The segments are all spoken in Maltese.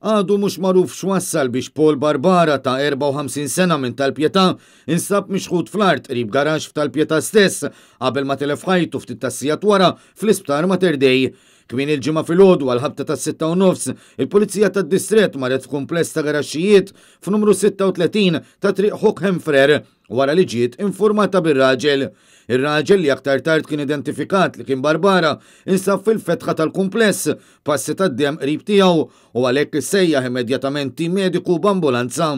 Għadu mhux magħruf x'wassal biex Paul Barbara ta' 54 sena minn Tal-Pietà instab mixħut fl-art qrib garaxx f'Tal-Pietà stess qabel ma tilef ħajtu ftit tas-sigħat wara fl-Isptar Mater Dei. Kmieni l-Ġimgħa filgħodu għall-ħabta tas-6:30, il-Pulizija tad-Distrett marret f'kumpless ta' garaxxijiet f'numru 36 ta' Triq Hockham Frere wara li ġiet infurmata bir-raġel. Ir-raġel li aktar tard kien identifikat li kien Barbara insab fil-fetħa tal-kumpless, passi tad-demm qrib tiegħu u għalhekk issejjaħ immedjatament tim mediku b'ambulanza.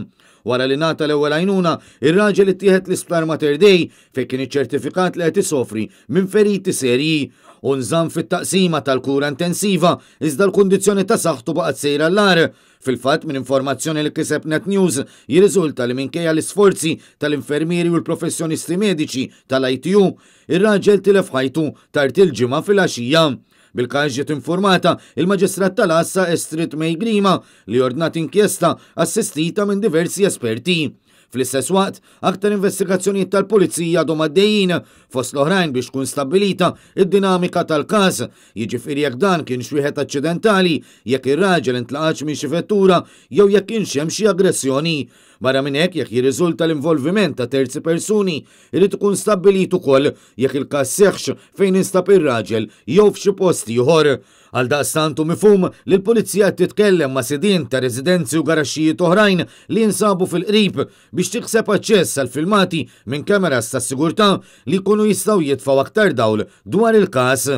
Wara li ngħata l-ewwel għajnuna, ir-raġel ittieħed l-Isptar Mater Dei fejn kien iċċertifikat li qed isofri minn feriti serji u nżamm fit-taqsima tal-kura intensiva iżda l-kundizzjoni ta' saħħtu baqgħet sejra l-agħar. Fil-fatt, minn informazzjoni li kiseb Net News, jirriżulta li minkejja l-isforzi tal-infermieri u l-professjonisti mediċi tal-ITU, ir-raġel tilef ħajtu tard il-Ġimgħa filgħaxija. Bil-każ ġiet infurmata il-Maġistrat tal-Għassa Estrid May Grima li ordnat inkjesta assistita minn diversi esperti. Fl-istess waqt, aktar investigazzjonijiet tal-Pulizija għadhom għaddejjin, fost l-oħrajn biex tkun stabbilita d-dinamika tal-każ, jiġifieri jekk dan kienx wieħed aċċidentali, jekk ir-raġel intlaqatx minn xi vettura jew jekk kienx hemm xi aggressjoni. Barra minn hekk, jekk jirriżulta l-involviment ta' terzi persuni, irid ikun stabbilit ukoll jekk il-każ seħħx fejn instab ir-raġel jew f'xi post ieħor. Għaldaqstant hu mifhum li l-Pulizija qed titkellem ma' sidien ta' residenzi u garaxxijiet oħrajn li jinsabu fil-qrib biex tikseb aċċess għal filmati minn cameras tas-sigurtà li jkunu jistgħu jitfgħu aktar dawl dwar il-każ.